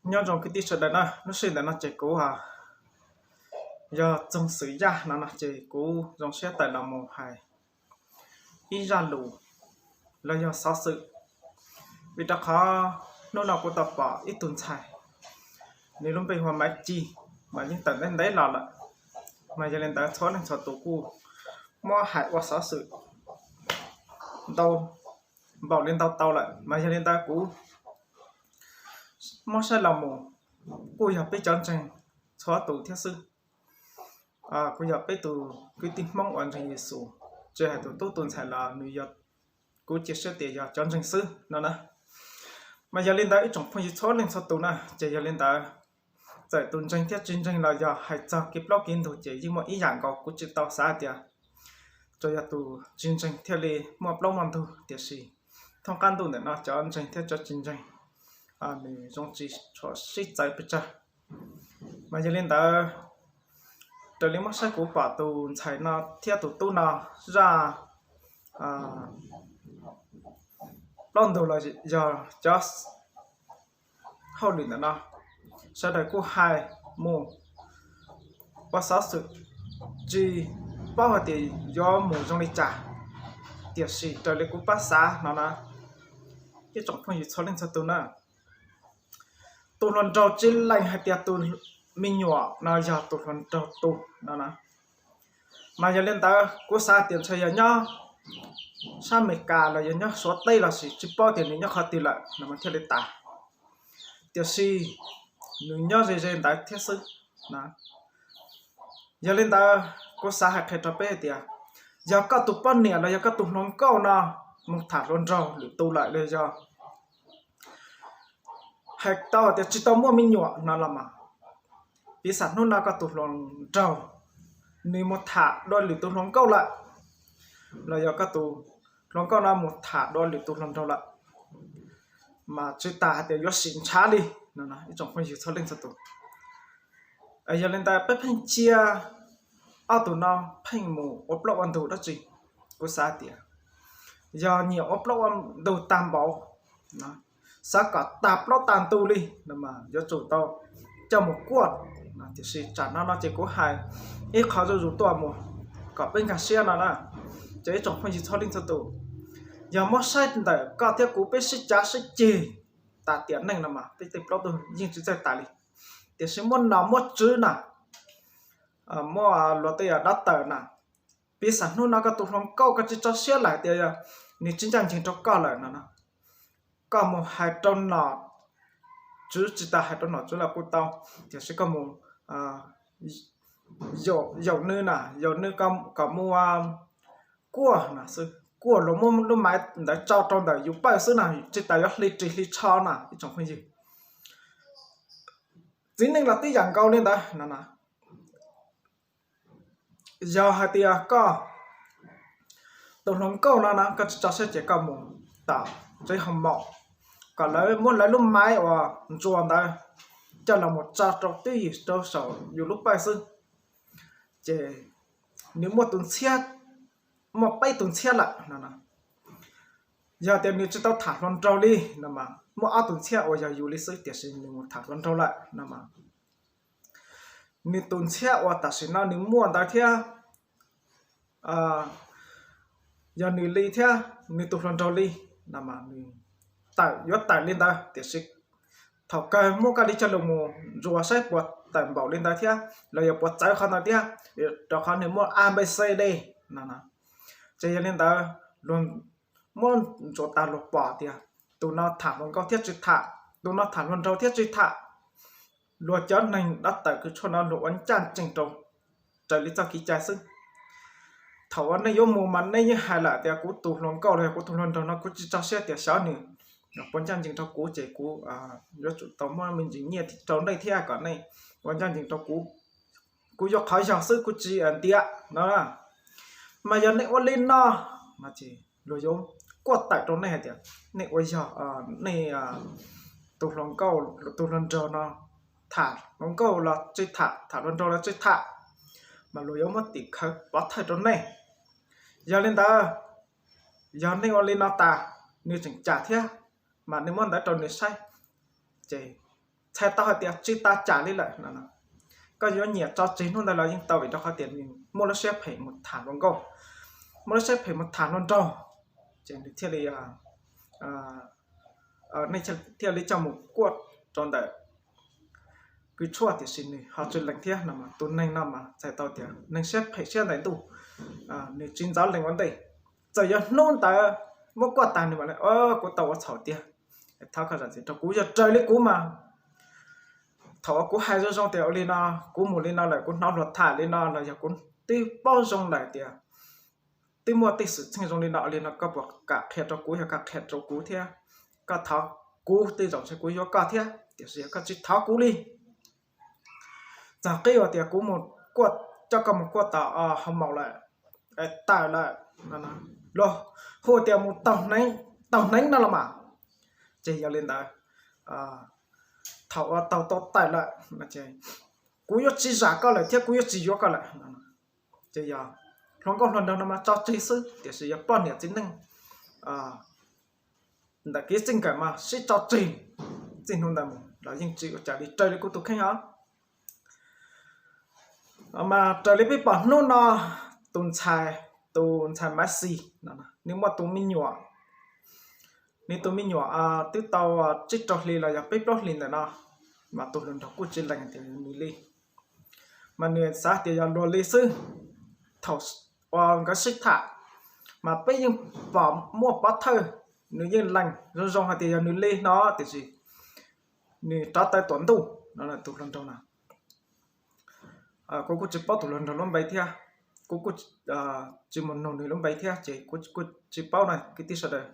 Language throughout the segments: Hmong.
Nyob zoo kwv tij sawv daws na, lub sij hawm ntawm no ces kuv yog Txoog Xwm Yaj no no ces kuv zoo siab tawm los mus hais ib zaj lus los yog xov xwm, vim rau qhov hnub no kuv tau pom ib tug ntxhais, nws lub npe hu ua Maiv Ci, mas yeej tawm ntev ntev los lawm. Mas yog li ntawd txhua leej txhua tus kuj muab hais ua xov xwm ntau, npaum li ntau tau lawm, mas yog li ntawd kuv muab saib los mus kuj yog peb cov ntseeg txhua tus thiab xwb. Kuj yog peb tus kwv tij Hmoob uas ntseeg Yexus, tsis hais tus tub tus ntxhais los nws yog, kuv cia siab tias yog cov ntseeg xwb no na. Mas yog li ntawd ib tsoom phooj ywg txhua leej txhua tus na, ces yog li ntawd txawm tus ntseeg thiab tsis ntseeg los yog hais txog kev plaub kev ntug ces yeej muaj ib yam nkaus, kuv tsis tau xav tias tsuas yog tus tsis ntseeg thiaj li muaj plaub muaj ntug, tiam sis thoob qab ntuj ntawm no cov ntseeg thiab cov tsis ntseeg nws zoo tsis tshua sib txawv pes tsawg. Mas yog li ntawd, raws li muab saib kuv pom tus ntxhais no thiab tus tub no zaj plaub ntug los yog cov hauj lwm ntawm no, sawv daws kuj hais mus ua xov xwm, tsis paub hais tias yuav mus zoo li cas, tiam sis raws li kuv pab xav no na, ib tsoom phooj ywg txhua leej txhua tus na, tus hluas nraug tsis lees hais tias tus me nyuam no yog tus hluas nraug tus no na. Mas yog li ntawd kuv xav tias ntshe yog nyob sab Amelikas los yog nyob Suav teb los sis tsis paub tias nws nyob qhov twg lawm no mas thiaj li tas, tiam sis nws nyob ze ze ntawd thiab xwb na. Yog li ntawd kuv xav hais qhia rau peb hais tias, yog koj tus poj niam los yog koj tus hluas nkauj no mus tham hluas nraug lwm tus lawm los yog hais tau tias tsis tau muaj me nyuam no los mas, piv xam hnub no koj tus hluas nraug nws mus tham dua lwm tus hluas nkauj lawm, los yog koj tus hluas nkauj no mus tham dua lwm tus hluas nraug lawm, mas tsis tas hais tias yuav sim ntshav li no, ib tsoom phooj ywg txhua leej txhua tus. Yog li ntawd peb pheej cia ob tug no pheej mus ua plaub ua ntug dab tsi? Kuv xav tias yog nyiam ua plaub ua ntug tag npaum, xav kom tag plaub tag ntug li no mas yuav tsum tau coj mus kuaj. Tiam sis tsam no no ces kuv hais ib qho zuj zus tuaj mus kom peb nkag siab no na. Ces ib tsoom phooj ywg txhua leej txhua tus, yog muab saib ntawm koj thiab kuv peb sib cav sib ceg tas tiam neej no mas peb tej plaub tug yeej tsis txawj tas li. Tiam sis muaj nom muaj tswv na, muaj luag tej yam dab tawm na, piv xam hnub no koj tus hluas nkauj koj tsis tso siab lawm tias nws tsis ncaj ncees rau koj lawm no, koj mus hais rau nom tswv tsis tas hais rau nom tswv los kuj tau, tiam sis koj mus yaum nws na, yaum nws kom mus kuaj no xwb, kuaj luag muab lub maiv ntawd tso rau ntawm yus pawj xwb na, tsis tas yuav hli ris hli tsho na ib tsoom phooj ywg. Txiv neej los tib yam nkaus li ntawd no. Yog hais tias koj tus hluas nkauj no na koj tsis tso siab ces koj mus tom tsev hoo maum, kom lawv muab lawv lub maiv uas ntsuas ntawd coj los mus tso rau twj ywm rau saum yus lub pawj xwb, ces nws muaj tus ntxhiab, muaj peb tus ntxhiab lawm no. Yog tias nws tsis tau tham hluas nraug li no mas muaj ob tus ntxhiab uas yog yus li xwb, tiam sis nws mus tham hluas nraug lawm no mas nws tus ntxhiab uas tam sim no nws muaj ntawd thiab yog nws li thiab nws tus hluas nraug li no mas nws tawm yuav tawm li ntawd, tiam sis thaum kawg muab koj li coj los mus ntsuas saib puas tawm npaum li ntawd thiab los yog puas txawv qhov ntawd thiab, rau qhov nws muaj A B C D no. Ces yog li ntawd luag muab ntsuas tas luag pom tias tus no tham hluas nkauj thiab tsis tham, tus no tham hluas nraug thiab tsis tham. Luag cov neeg dab tawm kws tshuaj no luag ua ncaj ncees rau raws li txoj kev cai xwb. Thaum uas nej yuav mus mas nej yeej hais lawm tias kuv tus hluas nkauj los yog kuv tus hluas nraug no kuv tsis tso siab tias xyov nws puas ncaj ncees rau kuv ces kuv yuav tsum tau muab me ntsis nyiaj rau nej thiab kom nej ua ncaj ncees rau kuv, kuv yuav qhov yog xwb kuv tsis ntiav no. Mas yog nej ua li no, luag yuav kuaj tawm rau nej hais tias nej ua yog nej tus hluas nkauj tus hluas nraug no tham hluas nkauj los tsis tham, tham hluas nraug los tsis tham, mas luag yuav muab tim khawv pov thawj rau nej. Yog li ntawd, yog nej ua li no tas, nws tseem cam thiab, mas nej muab ntawv rau nws saib, ces txhais tau hais tias tsis tas tsam li lawm no. Koj yuav nyiam tso tseg hnub ntawd los yeej tau vim rau qhov tias nws muaj lub siab phem mus tham hluas nkauj, muaj lub siab phem mus tham hluas nraug, ces nws thiaj li, nej thiaj li coj mus kuaj rau ntawm kws tshuaj tiam sis nws ho tsis lees thiab no. Tus neeg no mas txhais tau tias neeg siab phem siab ntais ntuj, nws tsis ntxov lees ua ntej. Txawm yog hnub ntawd muab kuaj tas nws mam li, kuv tau ua txhaum tiag, thov koj zam txim rau kuv. Yog raws li kuv mas thaum uas kuv hais zoo zoo tias ua li no, kuv mus li no lawm, kuv hnov luag tham li no los yog kuv twb paub zoo lawm tias twb muaj tej xwm txheej zoo li no li no, koj puas kam qhia rau kuv? Yog kam qhia rau kuv thiab, koj thov kuv tej zaum ntshe kuv yuav koj thiab, tiam sis yog koj tsis thov kuv li, txog qib uas tias kuv mus kuaj, coj koj mus kuaj tom hoo maum lawm, tawm lawm, luag hu tias mus taug hneev no los mas, ces yog li ntawd, thaum uas taug tau tawm lawm, kuv yuav tsis zam koj lawm thiab kuv yuav tsis yuav koj lawm. Ces yog hluas nkauj hluas nraug no mas tso tseg xwb, tiam sis yog poj niam txiv neej ntawm kev txij nkawm mas sib tso tseg txij hnub ntawd mus los yeej tsis ua cas li raws li kuv tus kheej os. Mas raws li peb pom hnub no, tus ntxhais, tus ntxhais Maiv Xis, nws muaj tus me nyuam, nws tus me nyuam twb tau tsib rau hli los yog peb plaub hlis ntawm no, mas tus hluas nraug kuj tsis lees tias nws li, mas nws xav tias yog luag li xwb. Thaum uas nkawd sib tham, mas peb yeej pom muaj pov thawj, nws yeej lees zoo zoo hais tias yog nws li no, tiam sis nws rov taw tuam ntuj no, tus hluas nraug na. Kuv kuj tsis paub tus hluas nraug lub npe thiab, kuv kuj tsis mus nug nws lub npe thiab, ces kuv kuj tsis paub na kwv tij sawv daws.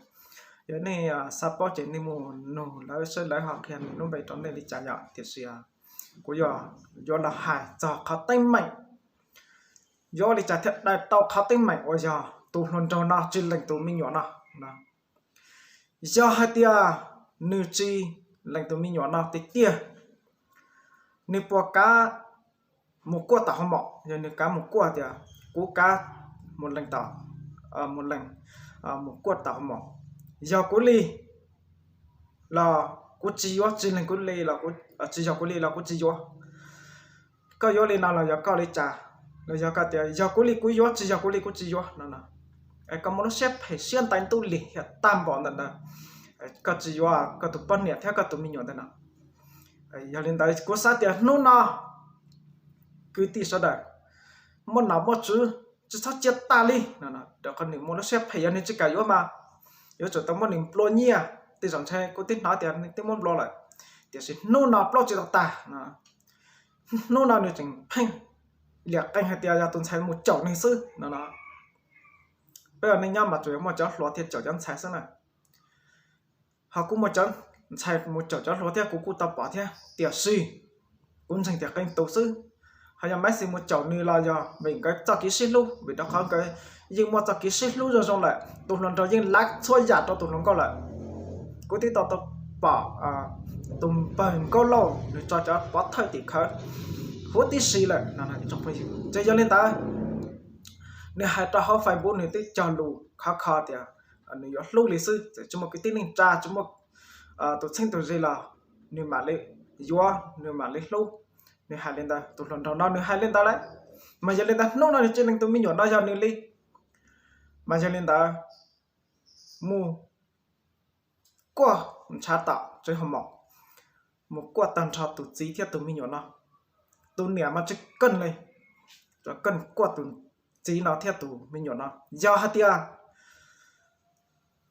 Yog nej xav paub ces nej mus nug lawv seb lawv ho qhia nws lub npe rau nej li cas yom, tiam sis kuv yog yuav los hais txog qhov teeb meem, yuav ua li cas thiaj daws tau qhov teeb meem uas yog tus hluas nraug no tsis lees tus me nyuam no. Yog hais tias nws tsis lees tus me nyuam no tiag tiag, nws puas kav mus kuaj tom hoo maum? Yog nws kav mus kuaj tias kuv kav mus lees tom, mus lees, mus kuaj tom hoo maum, yog kuv li los kuv tsis yuav, tsis lees kuv li los, tsis yog kuv li los kuv tsis yuav. Koj yuav li no los yog koj li cas? Los yog koj tias yog kuv li kuv yuav, tsis yog kuv li kuv tsis yuav no. Koj muaj lub siab phem siab ntais ntuj lim hiam tag npaum ntawm ntawd, koj tsis yuav koj tus poj niam thiab koj tus me nyuam ntawm no. Yog li ntawd kuv xav tias hnub no kwv tij sawv daws muaj nom muaj tswv tsis txhob cia tag li, rau qhov nws muaj lub siab phem, yog nws tsis kam yuav mas yuav tsum tau muab nws nplua nyiaj. Tej zaum ntshe kuv twb hnov tias nws twb muab nplua lawm, tiam sis hnub no plaub tsis tau tag. Hnub no nws tseem pheej liam qees hais tias yog tus ntxhais mus caum nws xwb no. Peb ua neej nyob mas tsuas yog muaj cov hluas thiaj caum cov ntxhais xwb na. Ho kuj muaj cov ntxhais mus caum cov hluas thiab, kuv kuj tau pom thiab, tiam sis kuv ntseeg tias qee tus xwb. Ho yog Maiv Xis mus caum nws los yog vim nkawd txoj kev sib hlub, vim rau qhov nkawd yeej muaj txoj kev sib hlub zoo zoo lawm, tus hluas nraug yeej lav txhua yam rau tus hluas nkauj lawm. Kuv twb tau tau pom tus npawg Nkauj Lauj nws tso cov pov thawj tim khawv huv tib si lawm. Ces yog li ntawd, nws hais rau hauv Facebook nws twb cog lus khov kho tias nws yuav hlub li xwb, txawm tsis muaj kwv tij neej tsa, tsis muaj tus txheeb tus ze los nws mam li yuav, nws mam li hlub. Nws hais li ntawd, tus hluas nraug no nws hais li ntawd lawm. Mas yog li ntawd hnub no nws tsis lees tus me nyuam no yog nws li. Mas yog li ntawd, mus kuaj ntshav tom tsev hoo maum, mus kuaj tag nrho tus txiv thiab tus me nyuam no. Tus niam mas tsis keej li, tsuas keej kuaj tus txiv no thiab tus me nyuam no. Yog hais tias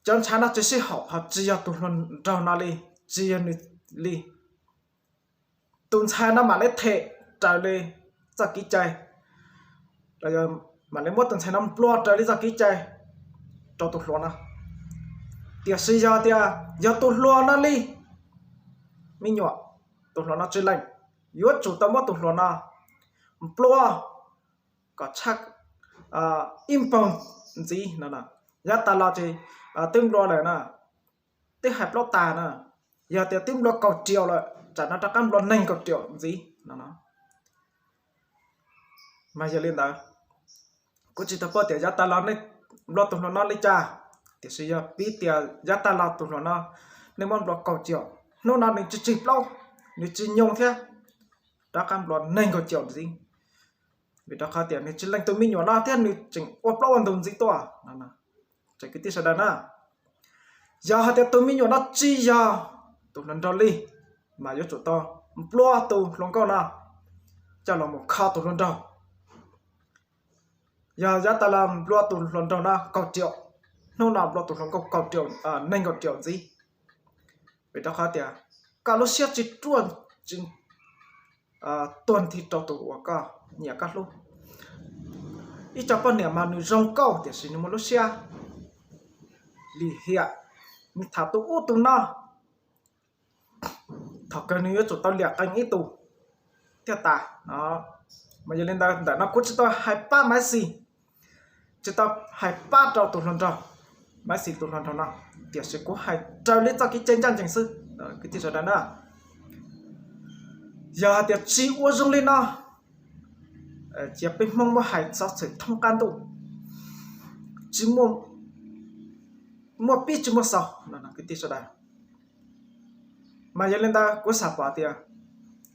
cov ntshav no tsis sib haum, ho tsis yog tus hluas nraug no li, tsis yog nws li, tus ntxhais no mam li them raws li txoj kev cai, los yog mam li muab tus ntxhais no nplua raws li txoj kev cai rau tus hluas no. Tiam sis yog tias yog tus hluas no li, me nyuam, tus hluas no tsis lees, yuav tsum tau muab tus hluas no nplua kom tshaj ib npaug ntxiv no. Yav tas los ces twb nplua lawm na, twb hais plaub tag na, yog tias twb nplua kaum riaum lawm, tsam no rov qab nplua nees nkaum riaum ntxiv no. Mas yog li ntawd, kuv tsis tau paub tias yav tas los nej nplua tus hluas no li cas, tiam sis yog piv tias yav tas los tus hluas no nej muab nplua kaum riaum, hnub no nws tseg tseg plaub, nws tsis nyoo thiab, rov qab nplua nees nkaum caum ntxiv. Vim rau qhov tias nws tsis lees tus me nyuam no thiab nws tseem ua plaub ua ntug ntxiv tuaj no. Ces kwv tij sawv daws na, yog hais tias tus me nyuam no tsis yog tus hluas nraug li, mas yuav tsum tau nplua tus hluas nkauj no coj los mus kho tus hluas nraug. Yog yav tas los nplua tus hluas nraug no kaum riaum, hnub no nplua tus hluas nkauj kaum riaum, nees nkaum riaum ntxiv. Vim rau qhov tias koj lub siab tsis ruaj, tsis tuag nthi rau tus uas koj nyiam koj hlub. Ib co poj niam mas nws zoo nkauj tiam sis nws muaj lub siab lim hiam, nws tham tus ub tus no, thaum kawg nws yuav tsum tau liam qees ib tug thiaj tas. Mas yog li ntawd ntawm no kuv tsis tau hais pab Maiv Xis, tsis tau hais pab rau tus hluas nraug, Maiv Xis tus hluas nraug no, tiam sis kuv hais raws li txoj kev cai ncaj ncees xwb kwv tij sawv daws na. Yog hais tias tsis ua zoo li no, cia peb Hmoob muab hais xov xwm thoob qab ntuj, tsis muaj pib tsis muaj xaus no kwv tij sawv daws. Mas yog li ntawd kuv xav pom tias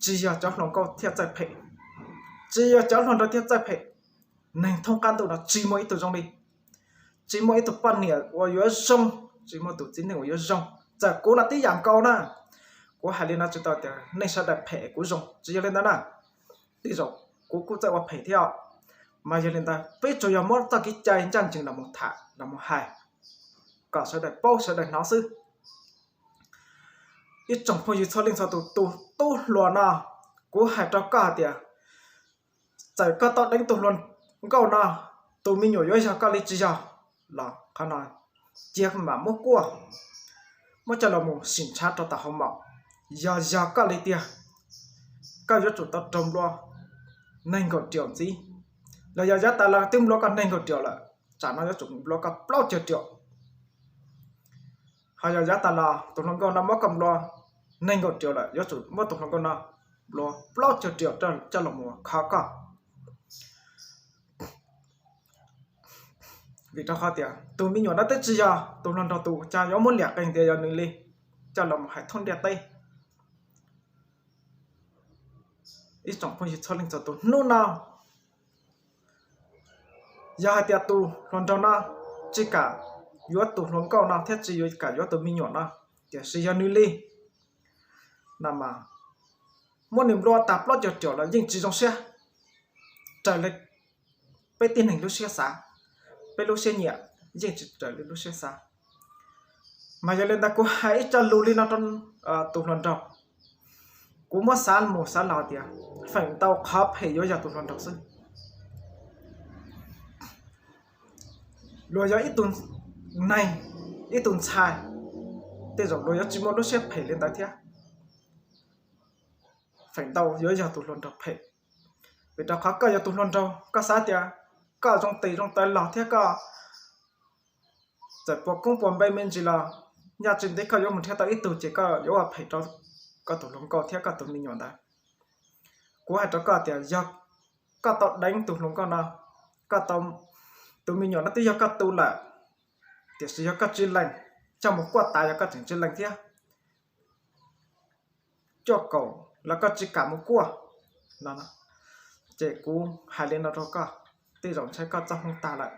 tsis yog cov hluas nkauj thiaj txawj phem, tsis yog cov hluas nraug thiaj txawj phem. Neeg thoob qab ntuj no tsis muaj ib tug zoo li, tsis muaj ib tug poj niam uas yuav zoo, tsis muaj tus txiv neej uas yuav zoo. Txawm kuv los tib yam nkaus na, kuv hais li no tsis tau tias nej sawv daws phem kuv zoo, tsis yog li ntawd na. Tej zaum kuv kuj txawj ua phem thiab, mas yog li ntawd peb tsuas yog muab txoj kev cai ncaj ncees los mus tham los mus hais, kom sawv daws paub sawv daws hnov xwb. Ib tsoom phooj ywg txhua leej txhua tus, tus tub hluas no, kuv hais rau koj hais tias txawm koj tau deev tus hluas nkauj no, tus me nyuam yuav yog koj li tsis yog los qhov no cia mam muab kuaj, muab coj los mus sim ntshav rau tom hauv mom. Yog yog koj li tiag, koj yuav tsum tau raug nplua nees nkaum riaum ntxiv, los yog yav tas los twb nplua koj nees nkaum riaum lawm, tsam no yuav tsum nplua koj plaub caug riaum. Ho yog yav tas los tus hluas nkauj no muab koj nplua nees nkaum riaum lawm, yuav tsum muab tus hluas nkauj no nplua plaub caug riaum coj los mus kho koj. Vim rau qhov tias tus me nyuam no twb tsis yog tus hluas nraug tus, cas yuav muab liam qees tias yog nws li, coj los mus hais thoob ntiaj teb. Ib tsoom phooj ywg txhua leej txhua tus, hnub no yog hais tias tus hluas nraug no tsis kam yuav tus hluas nkauj no thiab tsis yuav, kam yuav tus me nyuam no, tiam sis yog nws li, no mas muab nws nplua tas plaub caug riaum los yeej tsis zoo siab, raws li peb tib neeg lub siab xav, peb lub siab nyiam yeej tsis raws li lub siab xav. Mas yog li ntawd kuv hais ib co lus li no rau tus hluas nraug, kuv muab xav mus xav los tias feem ntau qhov phem yuav yog tus hluas nraug xwb. Luag yog ib tug neeg, ib tug ntxhais, tej zaum luag yuav tsis muaj lub siab phem li ntawd thiab. Feem ntau yuav yog tus hluas nraug phem, vim rau qhov koj yog tus hluas nraug, koj xav tias koj zoo tes zoo taw los thiab koj txawm puas koob puas npe me ntsis los, yaj tsis ntev koj yuav mus nrhiav tau ib tug ces koj yuav ua phem rau koj tus hluas nkauj thiab koj tus me nyuam ntawd. Kuv hais rau koj tias yog koj tau deev tus hluas nkauj no, koj tau, tus me nyuam no twb yog koj tus lawm, tiam sis yog koj tsis lees, coj mus kuaj tas yog koj tseem tsis lees thiab, cuaj kaum los koj tsis kam mus kuaj no, ces kuv hais li no rau koj, tej zaum ntshai koj txoj hmoo tag lawm.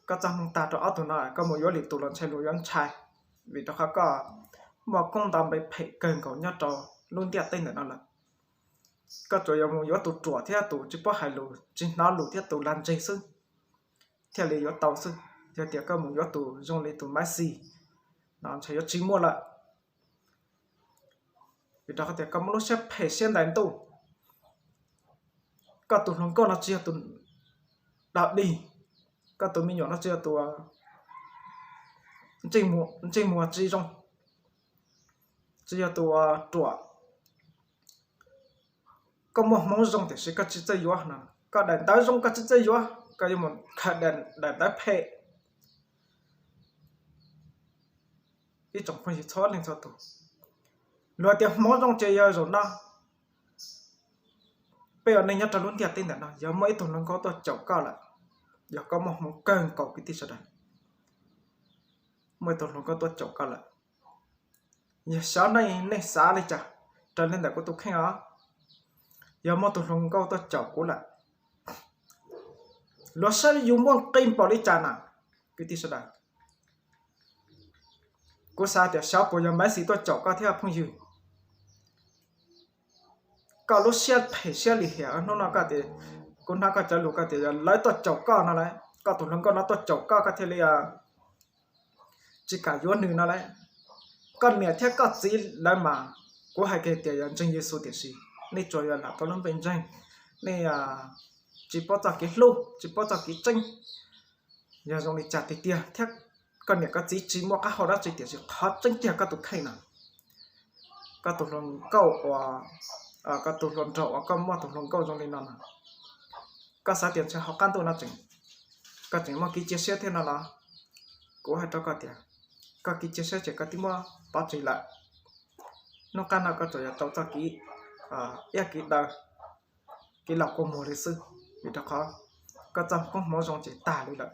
Koj txoj hmoo tag rau ob tug no, koj mus yuav lwm tus los ntshai luag yuav ntshai, vim rau qhov koj muaj koob nto npe phem kawg nkaus nyob rau lub ntiaj teb ntawm no lawm. Koj tsuas yuav mus yuav tus ruam thiab tus tsis paub hais lus, tsis hnov lus thiab tus lag ntseg xwb, thiaj li yuav tau xwb. Yog tias koj mus yuav tus zoo li tus Maiv Xis no ntshai yuav tsis muaj lawm. Vim rau qhov tias koj muaj lub siab phem siab ntais ntuj. Koj tus hluas nkauj no tsis yog tus dog dig, koj tus me nyuam no tsis yog tus ntsej muag tsis zoo, tsis yog tus ruam. Koj muaj hmoov zoo tiam sis koj tsis txawj yuav no, koj daim ntawv zoo koj tsis txawj yuav, koj yuav mus khaws daim ntawv phem. Ib tsoom phooj ywg txhua leej txhua tus, luag tias hmoov zoo ces yog zaum no peb ua neej nyob rau lub ntiaj teb ntawm no, yog muaj ib tug hluas nkauj tuaj caum koj lawm, yog koj muaj hmoov kawg nkaus kwv tij sawv daws, muaj ib tug hluas nkauj tuaj caum koj lawm, yog xyov nej, nej xav li cas, raws li ntawm kuv tus kheej os, yog muaj tus hluas nkauj tuaj caum kuv lawm, luag saib yus muaj nqis npaum li cas na, kwv tij sawv daws. Kuv xav tias xyov puas yog Maiv Xis tuaj caum koj thiab phooj ywg. Koj lub siab phem siab lim hiam hnub no koj tias, kuv hnov koj cov lus koj tias yog lawv tuaj caum koj no lawm, koj tus hluas nkauj no tuaj caum koj koj thiaj li tsis kam yuav nws no lawm. Koj niam thiab koj txiv lawv mas, kuv hais kiag tias yog ntseeg Yexus tiam sis nej tsuas yog lam tau lub npe ntseeg, nej tsis paub txoj kev hlub, tsis paub txoj kev tseeb. Yog zoo li cas tiag tiag thiab, koj niam koj txiv tsis muaj qab hau dab tsi tiam sis qhov tseeb tiag koj tus kheej na, koj tus hluas nkauj uas, koj tus hluas nraug uas koj muaj tus hluas nkauj zoo li no na, koj xav tias ntshe hauv qab ntuj no tseem, koj tseem muaj kev cia siab thiab no los, kuv hais rau koj tias, koj kev cia siab ces koj twb muab pov tseg lawm. Hnub qab no koj tsuas yog tau txoj kev iab kev daw, kev los kua muag li xwb, vim rau qhov koj txoj koob hmoov zoo ces tag li lawm,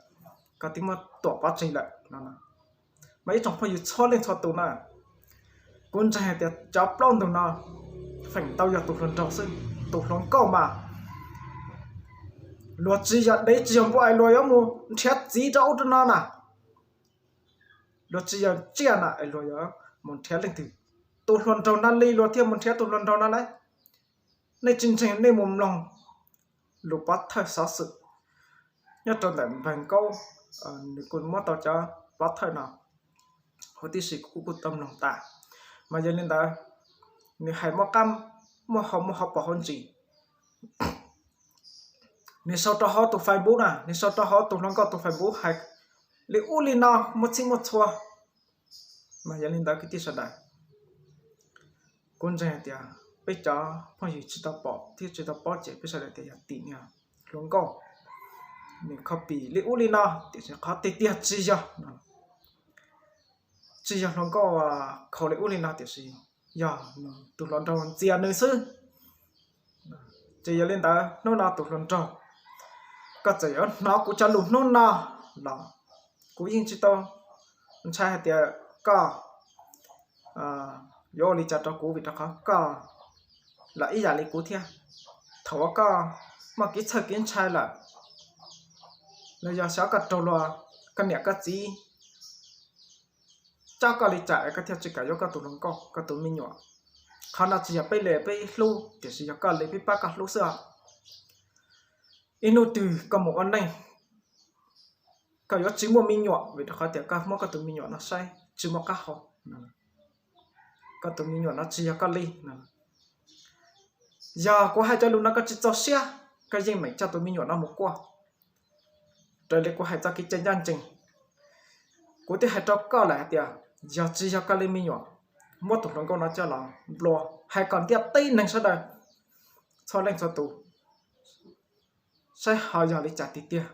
koj twb muab tuam pov tseg lawm no. Mas ib tsoom phooj ywg txhua leej txhua tus na, kuv ntseeg hais tias cov plaub ntug no feem ntau yog tus hluas nraug xwb, tus hluas nkauj mas luag tsis yog dev tsis yog npua es luag yuav mus nrhiav txiv rau ub rau no na. Luag tsis yog tsiaj na es luag yuav mus nrhiav leej twg. Tus hluas nraug no li luag thiaj mus nrhiav tus hluas nraug no lauj. Nej tsis ntseeg nej mus mloog lus pov thawj xov xwm nyob rau ntawm npawg Nkaub, nws kuj muab tau cov pov thawj no huv tib si kuv kuj tau mloog tas. Mas yog li ntawd, nws hais muaj qab muaj hau, muaj hauv paus hauv ntsis. Nws sau rau hauv tus Facebook na, nws sau rau hauv tus hluas nkauj tus Facebook hais li ub li no muaj txhij muaj txhua. Mas yog li ntawd kwv tij sawv daws, kuv ntseeg hais tias peb cov phooj ywg tsis tau pom thiab tsis tau paub ces peb sawv daws tias yog tim niag hluas nkauj nws copy li ub li no, tiam sis qhov tiag tiag tsis yog, tsis yog hluas nkauj khaus li ub li no tiam sis yog tus hluas nraug ntxias nws xwb. Ces yog li ntawd hnub no tus hluas nraug, koj txawm yuav hnov kuv cov lus hnub no los kuv yeej tsis tau ntshai hais tias koj yuav ua li cas rau kuv, vim rau qhov koj los ib yam li kuv thiab. Thaum uas koj muaj kev txhawj kev ntshai lawm, los yog xyov koj raug luag, koj niam koj txiv tso koj li cas es koj thiaj tsis kam yuav koj tus hluas nkauj, koj tus me nyuam. Qhov no tsis yog peb li peb hlub, tiam sis yog koj li peb pab koj hlub xwb os. Ib hnub twg koj mus ua neej, koj yuav tsis muaj me nyuam vim rau qhov tias koj muab koj tus me nyuam no saib tsis muaj qab hau. Koj tus me nyuam no tsis yog koj li. Yog kuv hais cov lus no koj tsis txaus siab, koj yeej meem coj tus me nyuam no mus kuaj. Raws li kuv hais txoj kev cai ncaj ncees, kuv twb hais rau koj lawm hais tias yog tsis yog koj li me nyuam, muab tus hluas nkauj no coj los nplua, hais kom ntiaj teb neeg sawv daws, txhua leej txhua tus saib ho yog li cas tiag tiag,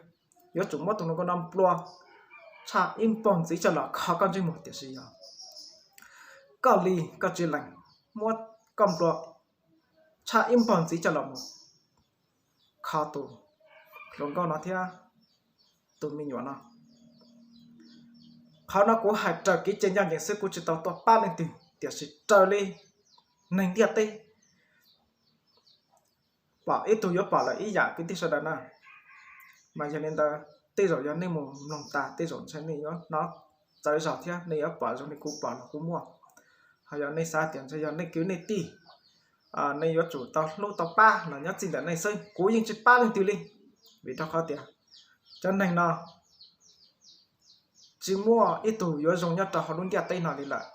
yuav tsum muab tus hluas nkauj no nplua tshaj ib npaug ntxiv coj los kho koj ntsej muag. Tiam sis yog koj li koj tsis lees, muab koj nplua tshaj ib npaug ntxiv coj los mus kho tus hluas nkauj no thiab tus me nyuam no. Qhov no kuv hais raws kev cai ncaj ncees xwb, kuv tsis tau tuaj pab leej twg, tiam sis raws li neeg ntiaj teb pom ib tug yuav pom lawm ib yam kwv tij sawv daws na. Mas yog li ntawd tej zaum yog nej mus mloog tas tej zaum ntshe nej yuav hnov txawv zog thiab nej yuav pom zoo li kuv pom los kuj muaj. Ho yog nej xav tias ntshe yog nej kwv nej tij, nej yuav tsum tau hlub tau pab los nyob txij ntawm nej xwb, kuv yeej tsis pab leej twg li. Vim rau qhov tias cov neeg no tsis muaj ib tug yuav zoo nyob rau hauv lub ntiaj teb no li lawm.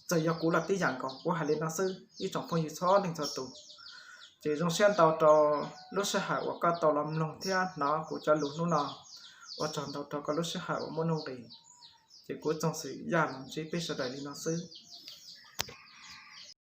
Txawm yog kuv los tib yam nkaus, kuv hais li no xwb ib tsoom phooj ywg txhua leej txhua tus. Ces zoo siab ntau rau lub sij hawm uas koj tau los mloog thiab hnov kuv cov lus hnub no. Ua tsaug ntau rau koj lub sij hawm uas muaj nuj nqis. Ces kuv Txooj Xwm Yaj los ntsib peb sawv daws li no xwb.